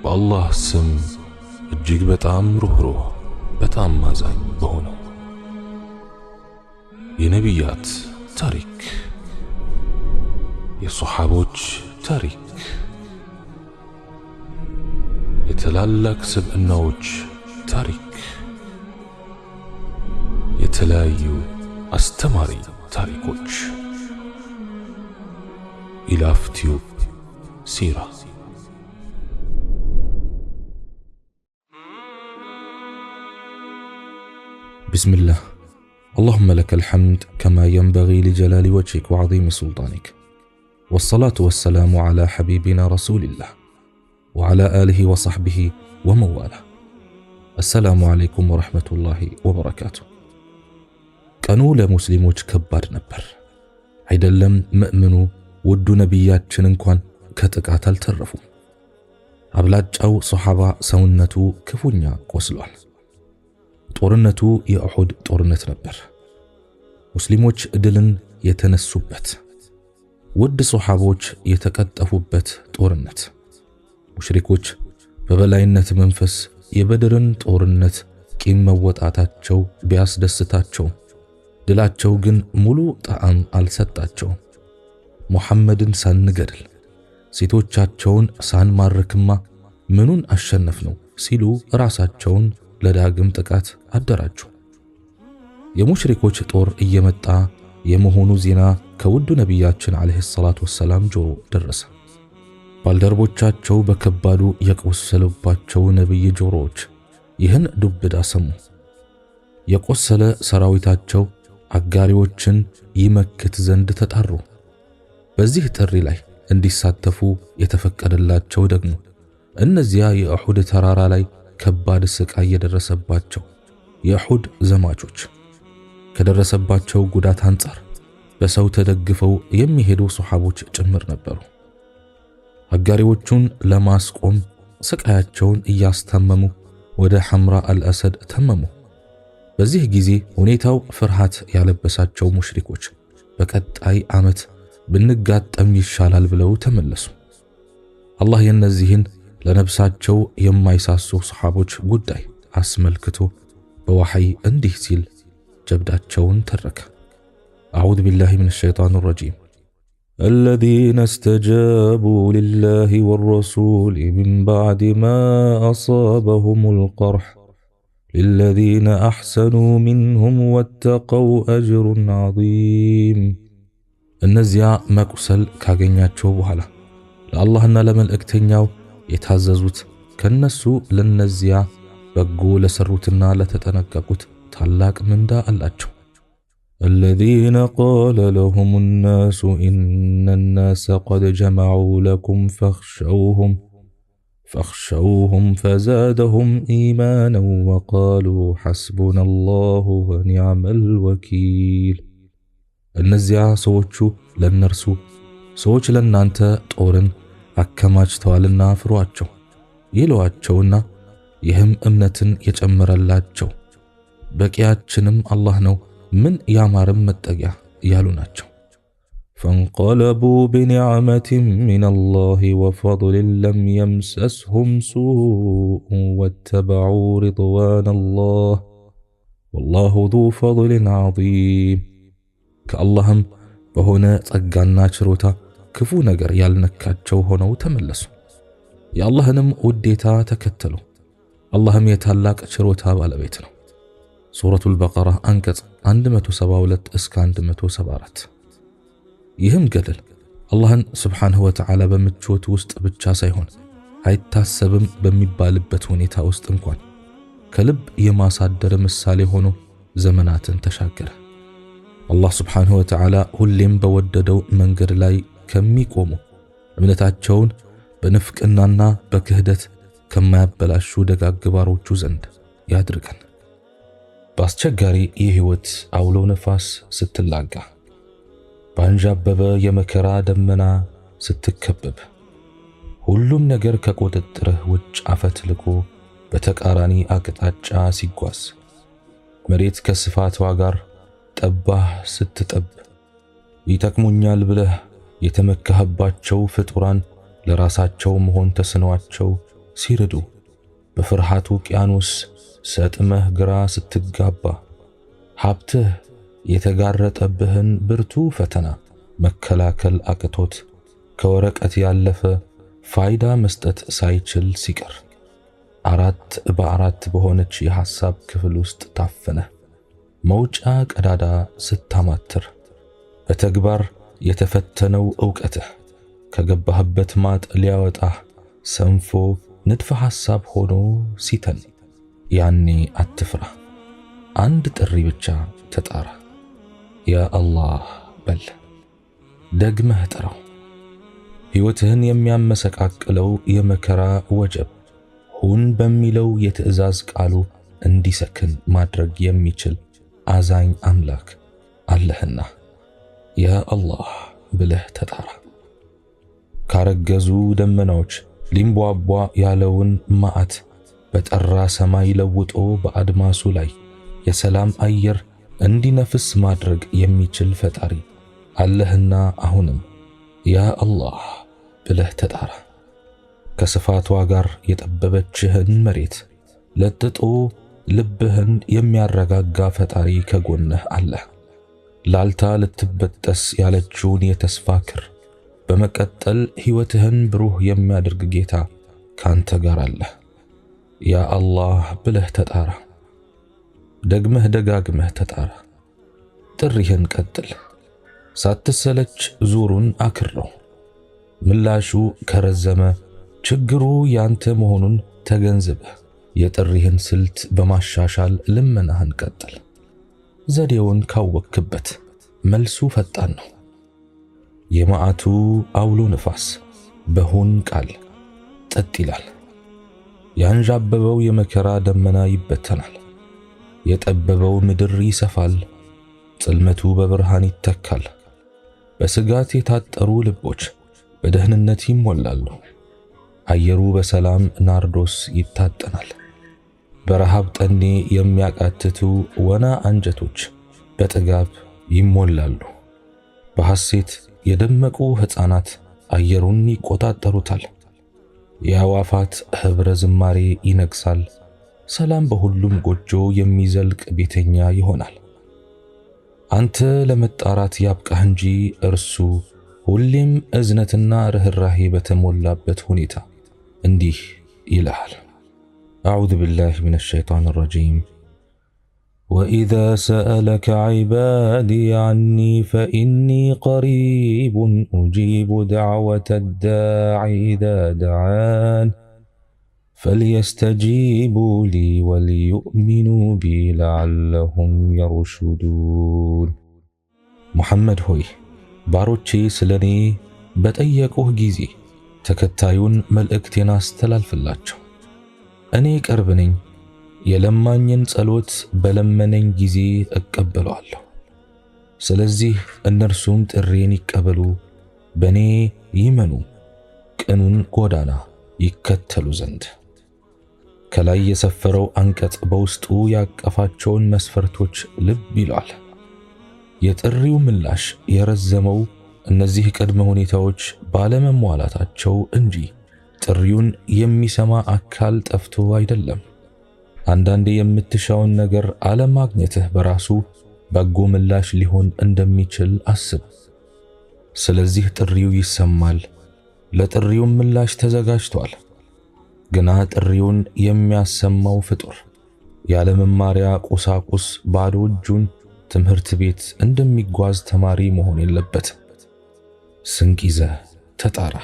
በአላህ ስም እጅግ በጣም ሩህሩህ በጣም አዛኝ በሆነው። የነቢያት ታሪክ፣ የሶሓቦች ታሪክ፣ የትላላቅ ስብዕናዎች ታሪክ፣ የተለያዩ አስተማሪ ታሪኮች። ኢላፍ ቲዩብ ሲራ። بسم الله، اللهم لك الحمد كما ينبغي لجلال وجهك وعظيم سلطانك، والصلاة والسلام على حبيبنا رسول الله وعلى آله وصحبه ومن والاه. السلام عليكم ورحمة الله وبركاته። ቀኑ ለሙስሊሞች ከባድ ነበር። አይደለም ምእምኑ ውዱ ነቢያችን እንኳን ከጥቃት አልተረፉም። አብላጫው ሶሓባ ሰውነቱ ክፉኛ ቆስሏል። ጦርነቱ የኡሑድ ጦርነት ነበር። ሙስሊሞች ድልን የተነሱበት፣ ውድ ሶሓቦች የተቀጠፉበት ጦርነት። ሙሽሪኮች በበላይነት መንፈስ የበድርን ጦርነት ቂም መወጣታቸው ቢያስደስታቸው ድላቸው ግን ሙሉ ጣዕም አልሰጣቸውም። ሙሐመድን ሳንገድል ሴቶቻቸውን ሳንማርክማ ምኑን አሸነፍ ነው ሲሉ ራሳቸውን ለዳግም ጥቃት አደራጁ። የሙሽሪኮች ጦር እየመጣ የመሆኑ ዜና ከውዱ ነቢያችን ዓለይሂ ሰላቱ ወሰላም ጆሮ ደረሰ። ባልደረቦቻቸው በከባዱ የቆሰሉባቸው ነቢይ ጆሮዎች ይህን ዱብዳ ሰሙ። የቆሰለ ሰራዊታቸው አጋሪዎችን ይመክት ዘንድ ተጣሩ። በዚህ ጥሪ ላይ እንዲሳተፉ የተፈቀደላቸው ደግሞ እነዚያ የኡሑድ ተራራ ላይ ከባድ ስቃይ የደረሰባቸው የኡሑድ ዘማቾች ከደረሰባቸው ጉዳት አንጻር በሰው ተደግፈው የሚሄዱ ሶሓቦች ጭምር ነበሩ። አጋሪዎቹን ለማስቆም ስቃያቸውን እያስታመሙ ወደ ሐምራ አልአሰድ ተመሙ። በዚህ ጊዜ ሁኔታው ፍርሃት ያለበሳቸው ሙሽሪኮች በቀጣይ ዓመት ብንጋጠም ይሻላል ብለው ተመለሱ። አላህ የእነዚህን ለነፍሳቸው የማይሳሱ ሰሓቦች ጉዳይ አስመልክቶ በወሐይ እንዲህ ሲል ጀብዳቸውን ተረከ። أعوذ بالله من الشيطان الرجيم، الذين استجابوا لله والرسول من بعد ما أصابهم القرح للذين أحسنوا منهم واتقوا أجر عظيم። እነዚያ መቁሰል ካገኛቸው በኋላ ለአላህና ለመልእክተኛው የታዘዙት ከነሱ ለነዚያ በጎ ለሰሩትና ለተጠነቀቁት ታላቅ ምንዳ አላቸው። الذين قال لهم الناس إن الناس قد جمعوا لكم فاخشوهم فزادهم إيمانا وقالوا حسبنا الله ونعم الوكيل። እነዚያ ሰዎቹ ለእነርሱ ሰዎች ለእናንተ ጦርን አከማችተዋልና ፍሯቸው ይለዋቸውና ይህም እምነትን የጨመረላቸው በቂያችንም አላህ ነው ምን ያማረም መጠጊያ ያሉ ናቸው። فانقلبوا بنعمة من الله وفضل لم يمسسهم سوء واتبعوا رضوان الله والله ذو فضل عظيم። ከአላህም በሆነ ጸጋና ችሮታ ክፉ ነገር ያልነካቸው ሆነው ተመለሱ፣ የአላህንም ውዴታ ተከተሉ። አላህም የታላቅ ችሮታ ባለቤት ነው። ሱረቱል በቀራ አንቀጽ 172 እስከ 174። ይህም ገድል አላህን ስብሓንሁ ወተዓላ በምቾት ውስጥ ብቻ ሳይሆን አይታሰብም በሚባልበት ሁኔታ ውስጥ እንኳን ከልብ የማሳደር ምሳሌ ሆኖ ዘመናትን ተሻገረ። አላህ ስብሓንሁ ወተዓላ ሁሌም በወደደው መንገድ ላይ ከሚቆሙ፣ እምነታቸውን በንፍቅናና በክህደት ከማያበላሹ ደጋግ ባሮቹ ዘንድ ያድርገን። በአስቸጋሪ የህይወት አውሎ ነፋስ ስትላጋ፣ ባንዣበበ የመከራ ደመና ስትከበብ፣ ሁሉም ነገር ከቁጥጥርህ ውጭ አፈትልኮ በተቃራኒ አቅጣጫ ሲጓዝ፣ መሬት ከስፋቷ ጋር ጠባህ ስትጠብ፣ ይጠቅሙኛል ብለህ የተመካህባቸው ፍጡራን ለራሳቸው መሆን ተስኗቸው ሲርዱ በፍርሃት ውቅያኖስ ሰጥመህ ግራ ስትጋባ ሀብትህ የተጋረጠብህን ብርቱ ፈተና መከላከል አቅቶት ከወረቀት ያለፈ ፋይዳ መስጠት ሳይችል ሲቀር አራት በአራት በሆነች የሐሳብ ክፍል ውስጥ ታፈነ መውጫ ቀዳዳ ስታማትር በተግባር የተፈተነው ዕውቀትህ ከገባህበት ማጥ ሊያወጣህ ሰንፎ ንድፈ ሐሳብ ሆኖ ሲተን ያኔ አትፍራ። አንድ ጥሪ ብቻ ተጣራ፣ ያ አላህ በል። ደግመህ ጥራው። ሕይወትህን የሚያመሰቃቅለው የመከራ ወጀብ ሁን በሚለው የትዕዛዝ ቃሉ እንዲሰክን ማድረግ የሚችል አዛኝ አምላክ አለህና ያ አላህ ብለህ ተጣራ። ካረገዙ ደመናዎች ሊንቧቧ ያለውን መዓት በጠራ ሰማይ ለውጦ በአድማሱ ላይ የሰላም አየር እንዲነፍስ ማድረግ የሚችል ፈጣሪ አለህና አሁንም ያ አላህ ብለህ ተጣራ። ከስፋቷ ጋር የጠበበችህን መሬት ለጥጦ ልብህን የሚያረጋጋ ፈጣሪ ከጎንህ አለ። ላልታ ልትበጠስ ያለችውን የተስፋ ክር በመቀጠል ሕይወትህን ብሩህ የሚያደርግ ጌታ ካንተ ጋር አለ። ያ አላህ ብለህ ተጣራ። ደግመህ ደጋግመህ ተጣራ። ጥሪህን ቀጥል። ሳትሰለች ዙሩን አክረው። ምላሹ ከረዘመ ችግሩ ያንተ መሆኑን ተገንዝበህ የጥሪህን ስልት በማሻሻል ልመናህን ቀጥል። ዘዴውን ካወክበት መልሱ ፈጣን ነው። የመዓቱ አውሎ ንፋስ በሁን ቃል ጠጥ ይላል። ያንዣበበው የመከራ ደመና ይበተናል። የጠበበው ምድር ይሰፋል። ጽልመቱ በብርሃን ይተካል። በስጋት የታጠሩ ልቦች በደህንነት ይሞላሉ። አየሩ በሰላም ናርዶስ ይታጠናል። በረሃብ ጠኔ የሚያቃትቱ ወና አንጀቶች በጥጋብ ይሞላሉ። በሐሴት የደመቁ ሕፃናት አየሩን ይቆጣጠሩታል። የአዕዋፋት ኅብረ ዝማሬ ይነግሳል። ሰላም በሁሉም ጎጆ የሚዘልቅ ቤተኛ ይሆናል። አንተ ለመጣራት ያብቃህ እንጂ እርሱ ሁሌም እዝነትና ርህራሄ በተሞላበት ሁኔታ እንዲህ ይልሃል። أعوذ بالله من الشيطان الرجيم. وإذا سألك عبادي عني فإني قريب أجيب دعوة الداع إذا دعان فليستجيبوا لي وليؤمنوا بي لعلهم يرشدون። ሙሐመድ ሆይ፣ ባሮቼ ስለኔ በጠየቁህ ጊዜ ተከታዩን መልእክቴን አስተላልፍላቸው። እኔ ቅርብ ነኝ፣ የለማኝን ጸሎት በለመነኝ ጊዜ እቀበለዋለሁ። ስለዚህ እነርሱም ጥሬን ይቀበሉ፣ በኔ ይመኑ፣ ቅኑን ጎዳና ይከተሉ ዘንድ። ከላይ የሰፈረው አንቀጽ በውስጡ ያቀፋቸውን መስፈርቶች ልብ ይሏል። የጥሪው ምላሽ የረዘመው እነዚህ ቅድመ ሁኔታዎች ባለመሟላታቸው እንጂ ጥሪውን የሚሰማ አካል ጠፍቶ አይደለም። አንዳንዴ የምትሻውን ነገር አለማግኘትህ በራሱ በጎ ምላሽ ሊሆን እንደሚችል አስብ። ስለዚህ ጥሪው ይሰማል፣ ለጥሪውም ምላሽ ተዘጋጅቷል። ግና ጥሪውን የሚያሰማው ፍጡር ያለ መማሪያ ቁሳቁስ ባዶ እጁን ትምህርት ቤት እንደሚጓዝ ተማሪ መሆን የለበትም። ስንቅ ይዘህ ተጣራ።